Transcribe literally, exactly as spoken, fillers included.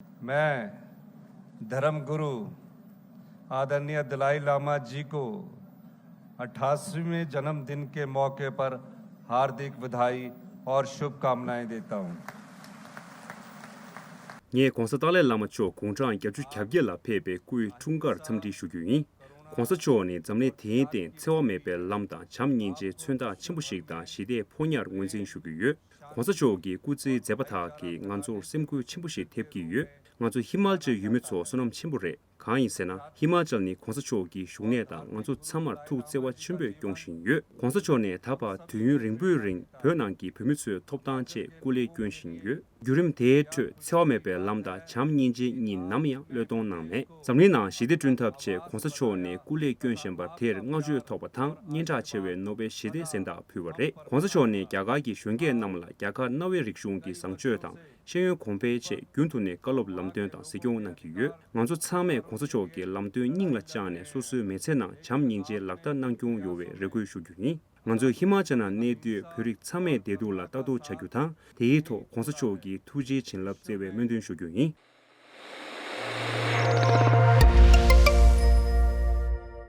मैं धर्म गुरु आदरणीय दलाई लामा जी को अट्ठासीवें जन्मदिन के मौके पर हार्दिक बधाई और शुभकामनाएं देता हूँ। ངས་༧གོང་ས་ཏཱ་ལའི་བླ་མ་མཆོག་དགུང་གྲངས་བརྒྱད་ཅུ་གྱ་བརྒྱད་ལ་ཕེབས་པའི་སྐུའི་འཁྲུངས་སྐར་འཚམས་འདྲི་ཞུ་རྒྱུ་ཡིན། ༸གོང་ས་མཆོག་ནི་འཛམ་གླིང་དེའི་སྟེང་འཚེ་བ་མེད་པའི་ལམ་དང་བྱམས་སྙིང་རྗེའི་མཚོན་རྟགས་ཆེན་པོ་ཞིག་དང་ཞི་བདེའི་ཕོ་ཉར་ངོས་འཛིན་ཞུ་གི་ཡོད། ༸གོང་ས་མཆོག་གི་སྐུ་ཚེའི་མཛད་པ་དག་གིས་ང་ཚོར་སེམས་འགུལ་ཆེན་པོ་ཞིག་ཐེབས་ཀྱི་ཡོད། ང་ཚོ་ཧི་མ་ཅལ་ཡུལ་མི་ཚོ་བསོད་ནམས་ཆེན་པོ་རེད། གང་ཡིན་ཟེར་ན། ཧི་མ་ཅལ་ནི་༸གོང་ས་མཆོག་གི་བཞུགས་གནས་དང་ང་ཚོ་ཚང་མར་ཐུགས་བརྩེ་བ་ཆེན་པོས་སྐྱོང་བཞིན་ཡོད། ༸གོང་ས་མཆོག་ནས་ད་བར་དུས་ཡུན་རིང་པོའི་རིང་བོད་ནང་གི་བོད་མི་ཚོའི་ཐོབ་ཐང་ཆེད་སྐུ་ལས་བསྐྱོན་བཞིན་ཡོད། བརྒྱུད་རིམ་དེའི་ཁྲོད་འཚེ་བ་མེད་པའི་ལམ་དང་བྱམས་སྙིང་རྗེ་གཉིས་ནམ་ཡང་བློས་གཏོང་གནང་མེད། འཛམ་གླིང་ནང་ཞི་བདེ་བསྐྲུན་ཐབས་ཆེད་༸གོང་ས་མཆོག་ནས་སྐུ་ལས་བསྐྱོན་བཞིན་པ་དེར་བསྔགས་བརྗོད་ཐོགས་པ་དང་སྙན་གྲགས་ཆེ་བའི་ནོ་བེལ་ཞི་བདེའི་གཟེངས་རྟགས་ཕུལ་བ་རེད། ༸གོང་ས་མཆོག་ནས་རྒྱ་གར་གྱི་གཞོན་སྐྱེས་རྣམས་ལ་རྒྱ་གར་གནའ་བོའི་རིག་གཞུང་གི་བཟང་སྤྱོད་དང་ཤེས་ཡོན་གོང་འཕེལ་ཆེད་རྒྱུན་དུ་ནས་བཀའ་སློབ་ལམ་སྟོན་དང་གཟིགས་སྐྱོང་གནང་གི་ཡོད། ང་ཚོ་ཚང་མས་༸གོང་ས་མཆོག་གི་ལམ་སྟོན་སྙིང་ལ་བཅངས་ནས་སོ་སོའི་མི་ཚེ་ནང་བྱམས་སྙིང་རྗེ་ལག་བསྟར་གནང་སྐྱོང་ཡོང་བའི་རེ་སྐུལ་ཞུ་རྒྱུ་ཡིན། ང་ཚོས་ཧི་མ་ཅལ་ནང་གནས་སྡོད་བོད་རིགས་ཚང་མའི་བདེ་སྡུག་ལ་ལྟ་རྟོག་བྱ་རྒྱུ་དང་། དེའི་ཐོག་༸གོང་ས་མཆོག་གི་ཐུགས་རྗེའི་བྱིན་རླབས་བསྩལ་བའི་སྨོན་འདུན་ཞུ་རྒྱུ་ཡིན།